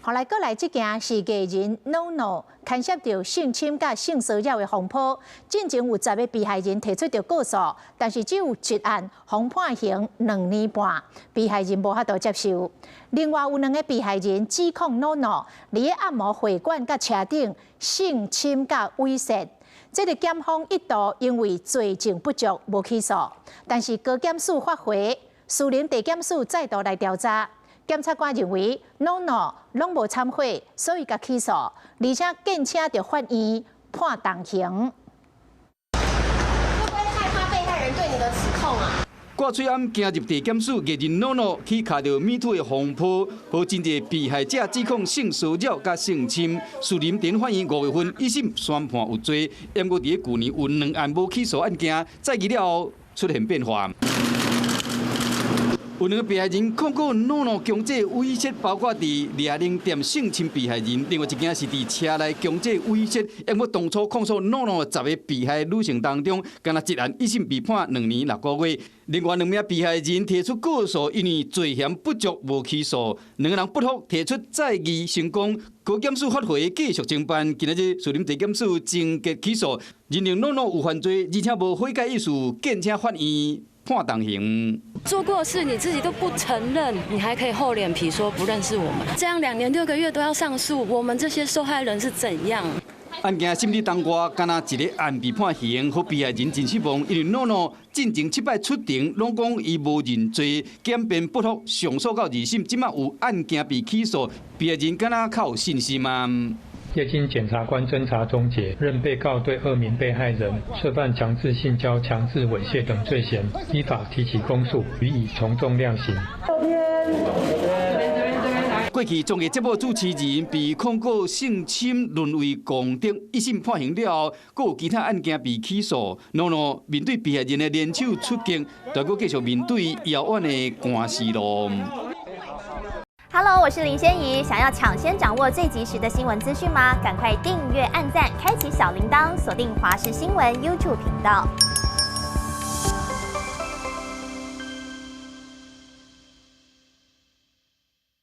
後來閣來這件是藝人 NONO 牽涉著性侵佮性騷擾的風波，進前有10個被害人提出著告訴，但是只有一案予判刑2年半，被害人無法度接受。另外有兩个被害人指控 NONO 佇咧按摩會館佮車頂性侵佮猥褻，這个檢方一度因為罪證不足無起訴，但是高檢署發回，士林地檢署再度來調查。檢察官認為，NONO 攏無懺悔，所以共起訴，而且建請著法院判重刑。會不會害怕被害人對你的指控啊？掛喙罨行入地檢署，藝人 NONO 去卡著 MeToo 的風波，予真濟被害者指控性騷擾佮性侵。士林地法院5月份一審宣判有罪，毋過佇咧舊年有兩案無起訴案件，再議了後出現變化。有兩个被害人控告 NONO 強制猥褻，包括佇掠奶店性侵被害人，另外一件是佇車內強制猥褻。毋過當初控訴 NONO 10个被害女性當中，干焦一案一審被判2年6個月。另外兩名被害人提出告訴，因為罪嫌不足無起訴，兩個人不服提出再議成功，高檢署發回繼續偵辦。今仔日士林地檢署終結起訴，認定 NONO 有犯罪，而且無悔改意思，建請法院判重刑。做過事你自己都不承認，你還可以厚臉皮說不認識我們，這樣2年6個月都要上訴，我們這些受害人是怎樣？案件審理當外，干焦一个案被判刑，予被害人真失望，因為 NONO 進前七擺出庭，攏講伊無認罪，檢辯不服，上訴到二審，這馬有案件被起訴，被害人敢若較有信心嗎？業經檢察官偵查終結，認被告對二名被害人涉犯強制性交、強制猥褻等罪嫌，依法提起公訴，予以從重量刑。過去綜藝節目主持人被控告性侵淪為公敵，一審判刑了後，閣有其他案件被起訴。NONO 面對被害人的聯手出擊，但閣繼續面對遙遠的官司路。 Hello，我是林仙怡。想要搶先掌握最及時的新聞資訊嗎？趕快訂閱、按讚、開啟小鈴鐺，鎖定華視新聞 YouTube 頻道。